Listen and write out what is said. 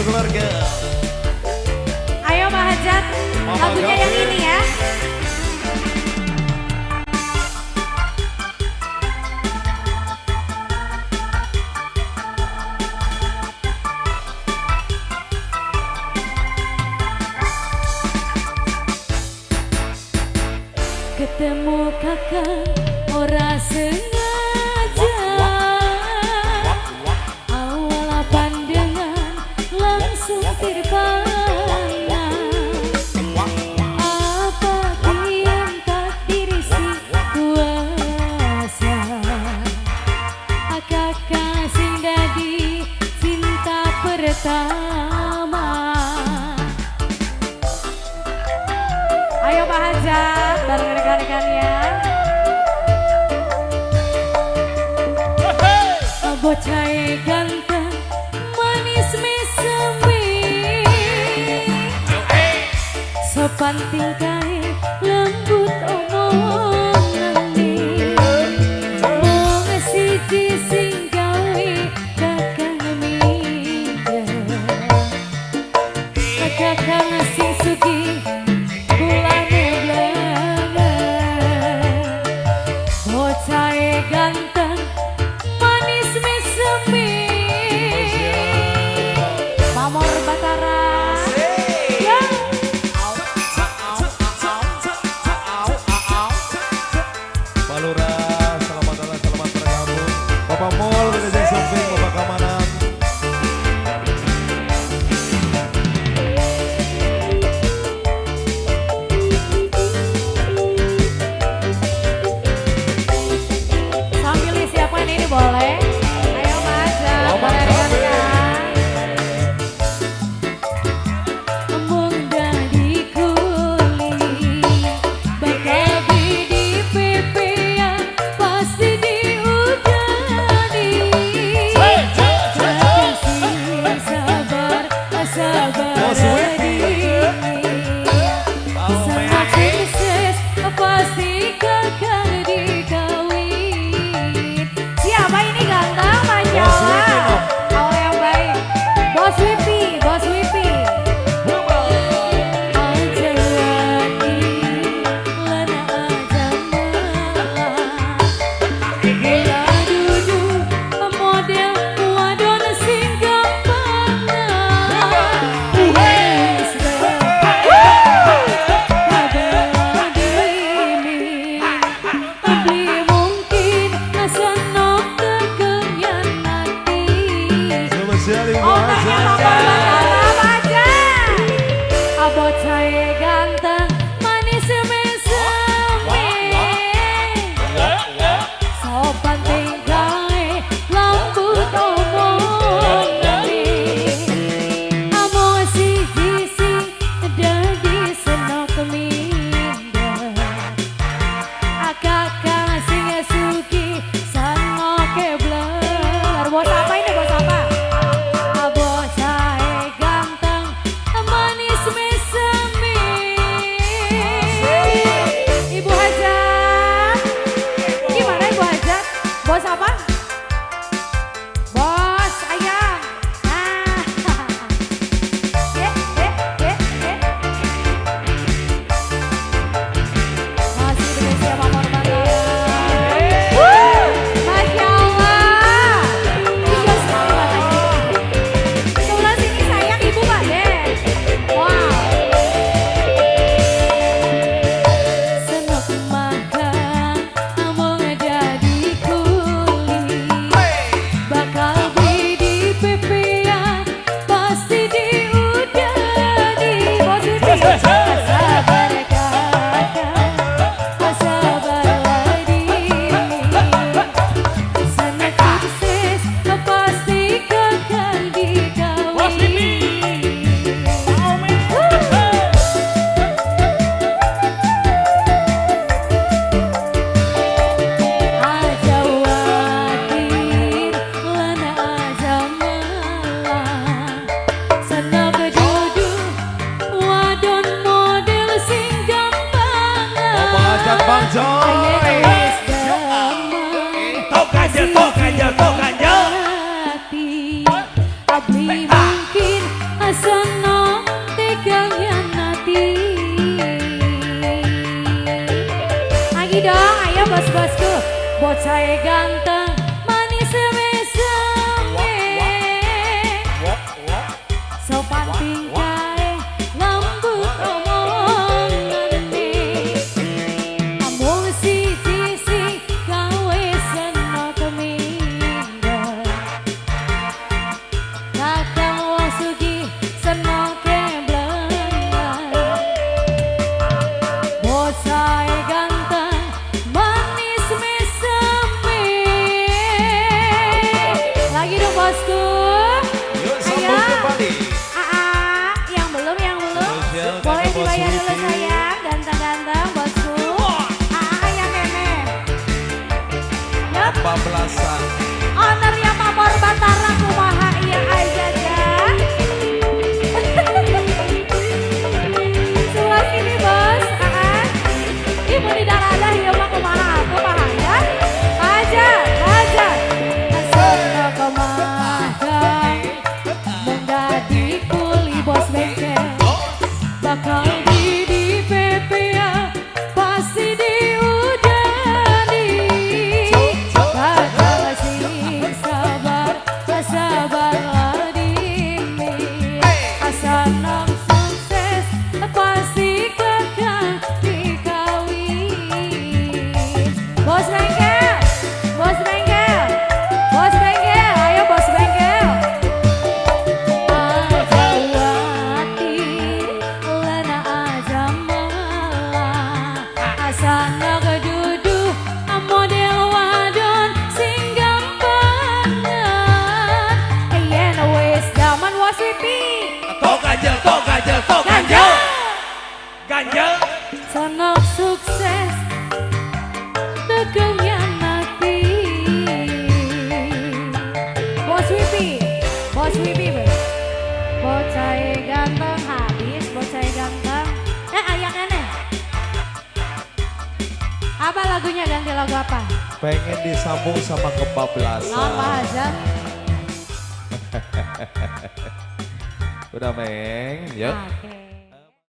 Sekeluarga. Ayo Pak Hajat, Mama lagunya yang Gavin. Ini ya. Ketemu kakak ora sengaja, awal pandangan langsung terpana. Apa yang takdir si kuasa, kakak sing dadi cinta pertama. Ayo Pak Hajat bareng rekan-rekannya. Bocah ganteng manis meseme, sopan tingkahe, lembut omongane. Mung siji sing gawe kakang minder, kakang sing sugih kulane blenger. Bocah ganteng manis meseme. Pamor Batara ya. Pak Lurah, selamat datang, selamat bergabung. Bapak Mul, Wilujeng Sumping, Bapak Keamanan. Sambil disiapkan ini boleh. Ayo Mas, Mama bareng Gavin. Rekan-rekan. Mung dadi kuli, bakal di PP pasti diudani. Kakang sing sabar, sabar Bos Wipi. Sama sukses pasti kakang dikawin. Siapa ini ganteng? Masya Bos Wipi, Allah. no. Awal yang baik. Bos Wipi, Bos Wipi. Aja wani lan aja malah. Kula dudu model wadon sing gampangan. Wis kabeh dimi. Bos-bosku. Bocah ganteng, manis meseme. Sopan tingkahe, lembut omongane. Amung siji sing gawe senok minder. Kakang wong sugih senoke blender. Bocah ganteng, manis meseme. Lagi dong, bosku. Yuk, sambung Ayo. Kembali. Aa, yang belum, yang belum. Spesial Boleh kakak Bos dibayar dulu, Wipi. Sayang, ganteng-ganteng bosku. Aa, yang meme. Yup, 14-an. Ownernya Pamor Batara kumaha iya aja ya. Sebelah sini, bos, Aa. Ih, mau di darah ya mah kumaha kumaha ya. Aja, aja. Asal kemagang, mung dadi kuli bos bengkel. Bakal di PPA pasti diudani. Bakal sing sabar, sabar ladimi. Asal sukses pasti kekal dikawin. Bos bengkel, bos bengkel, bos bengkel, ayo bos bengkel. Aja kuatir, lena aja malah. Asana kedudu model wadon sing gampangan. Yen wis zaman wasipi. Tok ganjel, tok ganjel, tok ganjel. Ganjel. Senok sukses tegengnya mati. Bos Wipi, Bos Wipi, bos. Bocah ganteng habis, bocah ganteng. Eh, ayang aneh. Apa lagunya, ganti lagu apa? Pengen disambung sama kebablasan. Lawan Pak Hajat. Udah, Meng, yuk. Oke.